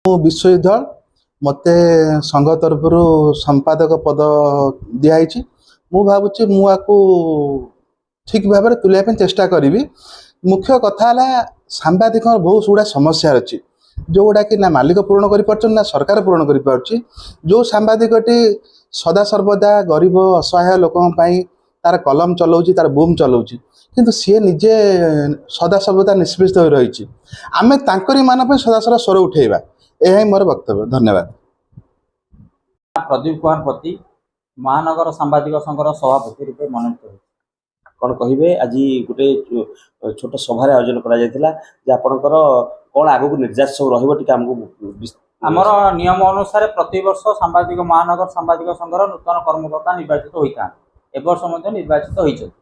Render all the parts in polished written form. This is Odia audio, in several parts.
ମୁଁ ବିଶ୍ୱଜିତ ଧଳ। ମୋତେ ସଂଘ ତରଫରୁ ସମ୍ପାଦକ ପଦ ଦିଆହେଇଛି। ମୁଁ ଭାବୁଛି ମୁଁ ଆକୁ ଠିକ୍ ଭାବରେ ତୁଲାଇବା ପାଇଁ ଚେଷ୍ଟା କରିବି। ମୁଖ୍ୟ କଥା ହେଲା, ସାମ୍ବାଦିକଙ୍କର ବହୁତ ଗୁଡ଼ା ସମସ୍ୟା ଅଛି, ଯେଉଁଗୁଡ଼ାକି ନା ମାଲିକ ପୂରଣ କରିପାରୁଛନ୍ତି, ନା ସରକାର ପୂରଣ କରିପାରୁଛି। ଯେଉଁ ସାମ୍ବାଦିକଟି ସଦାସର୍ବଦା ଗରିବ ଅସହାୟ ଲୋକଙ୍କ ପାଇଁ ତାର କଲମ ଚଲାଉଛି, ତାର ବୁମ୍ ଚଲାଉଛି, କିନ୍ତୁ ସିଏ ନିଜେ ସଦାସର୍ବଦା ନିଷ୍ପେଷିତ ହୋଇ ରହିଛି। ଆମେ ତାଙ୍କରି ମାନ ପାଇଁ ସଦାସର୍ବଦା ସ୍ୱର ଉଠେଇବା, ଏହା ହିଁ ମୋର ବକ୍ତବ୍ୟ। ଧନ୍ୟବାଦ। ପ୍ରଦୀପ କୁମାର ପତି, ମହାନଗର ସାମ୍ବାଦିକ ସଂଘର ସଭାପତି ରୂପେ ମନୋନୀତ ହୋଇଛି। କ'ଣ କହିବେ, ଆଜି ଗୋଟେ ଛୋଟ ସଭାରେ ଆୟୋଜନ କରାଯାଇଥିଲା ଯେ ଆପଣଙ୍କର କ'ଣ ଆଗକୁ ନିର୍ଯାସ ସବୁ ରହିବ, ଟିକେ ଆମକୁ ଆମର ନିୟମ ଅନୁସାରେ ପ୍ରତିବର୍ଷ ସାମ୍ବାଦିକ ମହାନଗର ସାମ୍ବାଦିକ ସଂଘର ନୂତନ କର୍ମକର୍ତ୍ତା ନିର୍ବାଚିତ ହୋଇଥାନ୍ତି। ଏ ବର୍ଷ ମଧ୍ୟ ନିର୍ବାଚିତ ହୋଇଛନ୍ତି।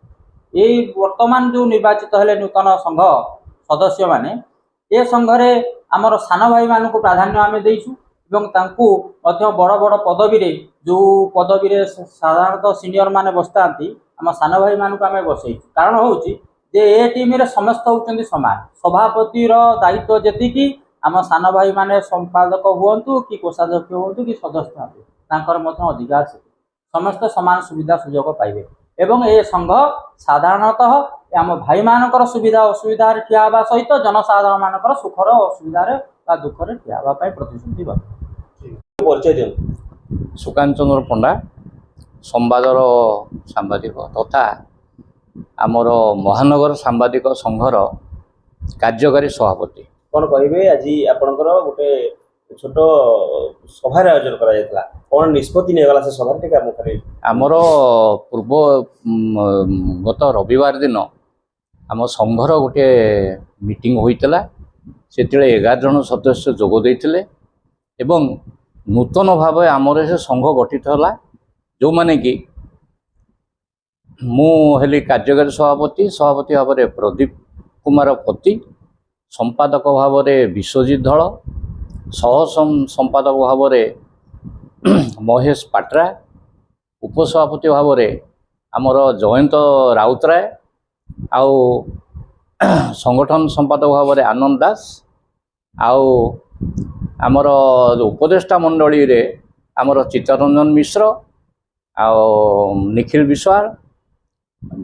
ଏଇ ବର୍ତ୍ତମାନ ଯେଉଁ ନିର୍ବାଚିତ ହେଲେ ନୂତନ ସଂଘ ସଦସ୍ୟମାନେ, ଏ ସଂଘରେ ଆମର ସାନ ଭାଇମାନଙ୍କୁ ପ୍ରାଧାନ୍ୟ ଆମେ ଦେଇଛୁ ଏବଂ ତାଙ୍କୁ ମଧ୍ୟ ବଡ଼ ବଡ଼ ପଦବୀରେ, ଯେଉଁ ପଦବୀରେ ସାଧାରଣତଃ ସିନିୟର ମାନେ ବସିଥାନ୍ତି, ଆମ ସାନ ଭାଇମାନଙ୍କୁ ଆମେ ବସେଇଛୁ। କାରଣ ହେଉଛି ଯେ ଏ ଟିମ୍ରେ ସମସ୍ତେ ହେଉଛନ୍ତି ସମାନ। ସଭାପତିର ଦାୟିତ୍ୱ ଯେତିକି, ଆମ ସାନ ଭାଇମାନେ ସମ୍ପାଦକ ହୁଅନ୍ତୁ କି କୋଷାଧ୍ୟକ୍ଷ ହୁଅନ୍ତୁ କି ସଦସ୍ୟ ହୁଅନ୍ତୁ, ତାଙ୍କର ମଧ୍ୟ ଅଧିକାର ସେତିକି। ସମସ୍ତେ ସମାନ ସୁବିଧା ସୁଯୋଗ ପାଇବେ ଏବଂ ଏ ସଂଘ ସାଧାରଣତଃ ଆମ ଭାଇମାନଙ୍କର ସୁବିଧା ଅସୁବିଧାରେ ଠିଆ ହେବା ସହିତ ଜନସାଧାରଣମାନଙ୍କର ସୁଖର ଅସୁବିଧାରେ ବା ଦୁଃଖରେ ଠିଆ ହେବା ପାଇଁ ପ୍ରତିଶ୍ରୁତିବଦ୍ଧ। ପରିଚୟ ଦିଅନ୍ତୁ। ସୁକାନ୍ତ ଚନ୍ଦ୍ର ପଣ୍ଡା, ସମ୍ବାଦର ସାମ୍ବାଦିକ ତଥା ଆମର ମହାନଗର ସାମ୍ବାଦିକ ସଂଘର କାର୍ଯ୍ୟକାରୀ ସଭାପତି। କ'ଣ କହିବେ, ଆଜି ଆପଣଙ୍କର ଗୋଟେ ଛୋଟ ସଭାରେ ଆୟୋଜନ କରାଯାଇଥିଲା, କ'ଣ ନିଷ୍ପତ୍ତି ନିଆଗଲା ସେ ସଭାରେ, ଟିକେ ଆମକୁ ଖାଲି ଆମର ପୂର୍ବ ଗତ ରବିବାର ଦିନ ଆମ ସଂଘର ଗୋଟିଏ ମିଟିଂ ହୋଇଥିଲା। ସେଥିରେ 11 ଜଣ ସଦସ୍ୟ ଯୋଗ ଦେଇଥିଲେ ଏବଂ ନୂତନ ଭାବେ ଆମର ସେ ସଂଘ ଗଠିତ ହେଲା, ଯେଉଁମାନେ କି ମୁଁ ହେଲି କାର୍ଯ୍ୟକାରୀ ସଭାପତି, ସଭାପତି ଭାବରେ ପ୍ରଦୀପ କୁମାର ପତି, ସମ୍ପାଦକ ଭାବରେ ବିଶ୍ୱଜିତ ଧଳ, ସହ ସମ୍ପାଦକ ଭାବରେ ମହେଶ ପାଟ୍ରା, ଉପସଭାପତି ଭାବରେ ଆମର ଜୟନ୍ତ ରାଉତରାୟ ଆଉ ସଂଗଠନ ସମ୍ପାଦକ ଭାବରେ ଆନନ୍ଦ ଦାସ ଆଉ ଆମର ଉପଦେଷ୍ଟା ମଣ୍ଡଳୀରେ ଆମର ଚିତ୍ତରଞ୍ଜନ ମିଶ୍ର ଆଉ ନିଖିଲ ବିଶ୍ୱାଳ,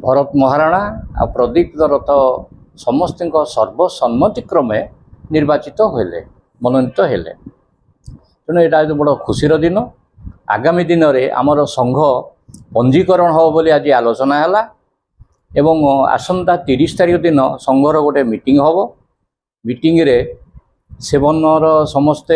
ଭରତ ମହାରଣା ଆଉ ପ୍ରଦୀପ ରଥ, ସମସ୍ତଙ୍କ ସର୍ବସମ୍ମତି କ୍ରମେ ନିର୍ବାଚିତ ହେଲେ, ମନୋନୀତ ହେଲେ। ତେଣୁ ଏଇଟା ଏକ ବଡ଼ ଖୁସିର ଦିନ। ଆଗାମୀ ଦିନରେ ଆମର ସଂଘ ପଞ୍ଜୀକରଣ ହେବ ବୋଲି ଆଜି ଆଲୋଚନା ହେଲା ଏବଂ ଆସନ୍ତା 30 ତାରିଖ ଦିନ ସଂଘର ଗୋଟେ ମିଟିଂ ହେବ। ମିଟିଂରେ ସେବନର ସମସ୍ତେ